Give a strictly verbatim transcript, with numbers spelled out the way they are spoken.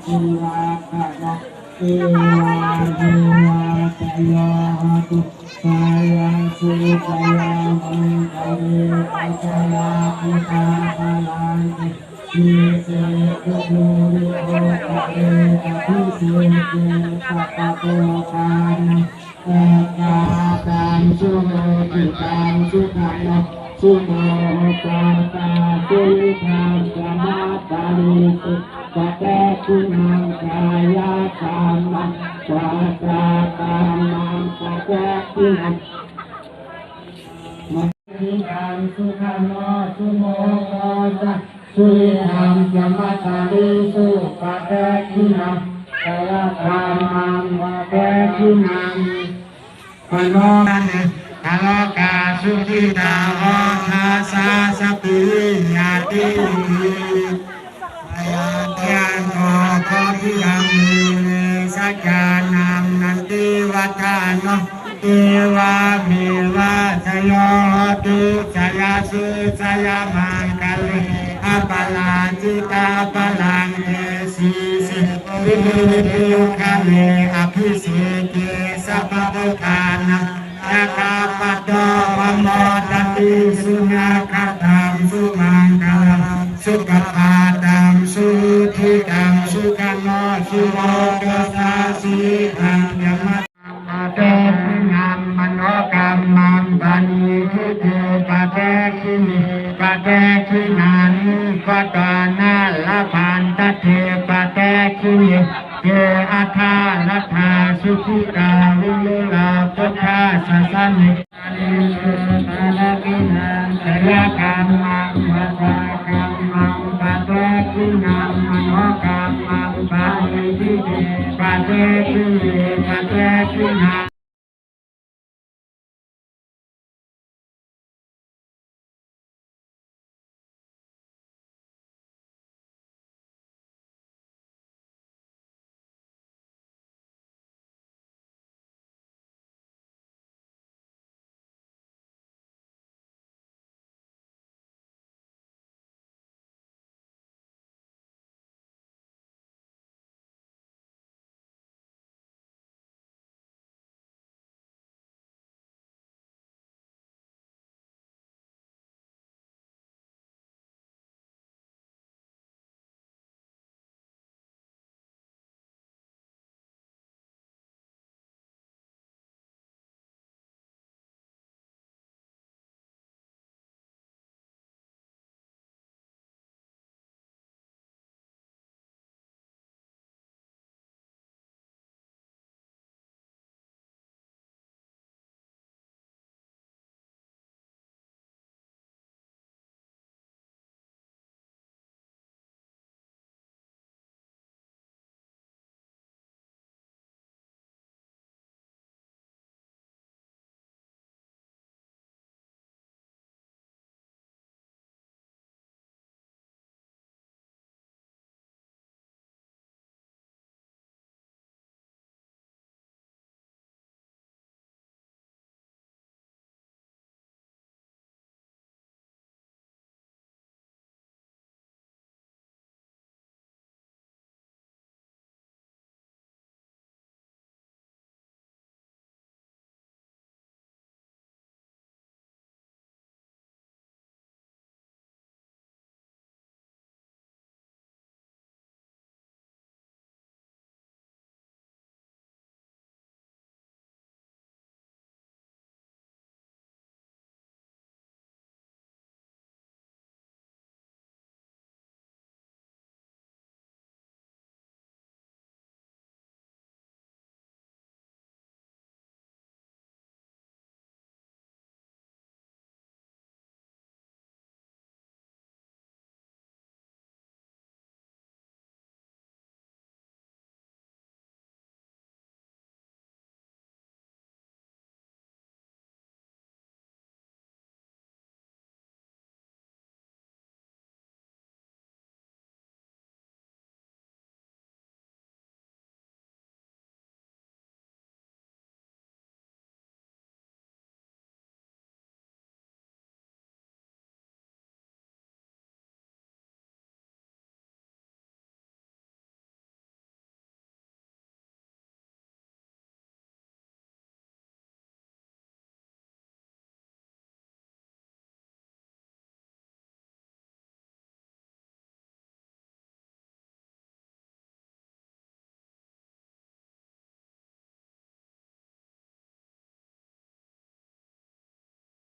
Suvaḍḍhano, Divā Divā Jayo Hotu, Jayassu Jayamaṅgale, Aparājitapallaṅke, Sīse Jayassu Jayamaṅgale, Abhiseke Sabbabuddhānaṃ, Aggappatto Pamoditaṃ, Sukhaṇo Sumuhutto Ca Suyiṭṭhaṃ Brahmacārisu, Padakkhiṇaṃ Kāyakammaṃ Vācākammaṃ Padakkhiṇaṃ, Sukhaṇo Sumuhutto Ca Suyiṭṭhaṃ Brahmacārisu, Padakkhiṇaṃ Kāyakammaṃ Padakkhiṇaṃ, Manokammaṃ Padakkhiṇaṃ, Nalokā Sukhitā Hotha Saha Sabbehi Ñātibhi, Ayañca kho Bhagavā Saccānaṃ Nandivaḍḍhano, Evameva Jayo Hotu, Jayassu Jayamaṅgale, Aparājitapallaṅke, Sīse Jayamaṅgale, Abhiseke Sabbabuddhānaṃ, Aggappatto Pamodati. Sunakkhattaṃ Sumaṅgalaṃ Supabhātaṃ Suhuṭṭhitaṃ, Sukhaṇo Sumuhutto Ca Suyiṭṭhaṃ Brahma Padakkhiṇaṃ, Manokammaṃ Paṇidhī Te Padakkhiṇe, Padakkhiṇāni Katvāna Labhantatthe Padakkhiṇe. Te atthaladdhā Sukhitā Viruḷhā Buddhasāsane. Padakkhiṇaṃ Kāyakammaṃ Vācākammaṃ Padakkhiṇaṃ, Manokammaṃ Paṇidhī Te Padakkhiṇe, Padakkhiṇā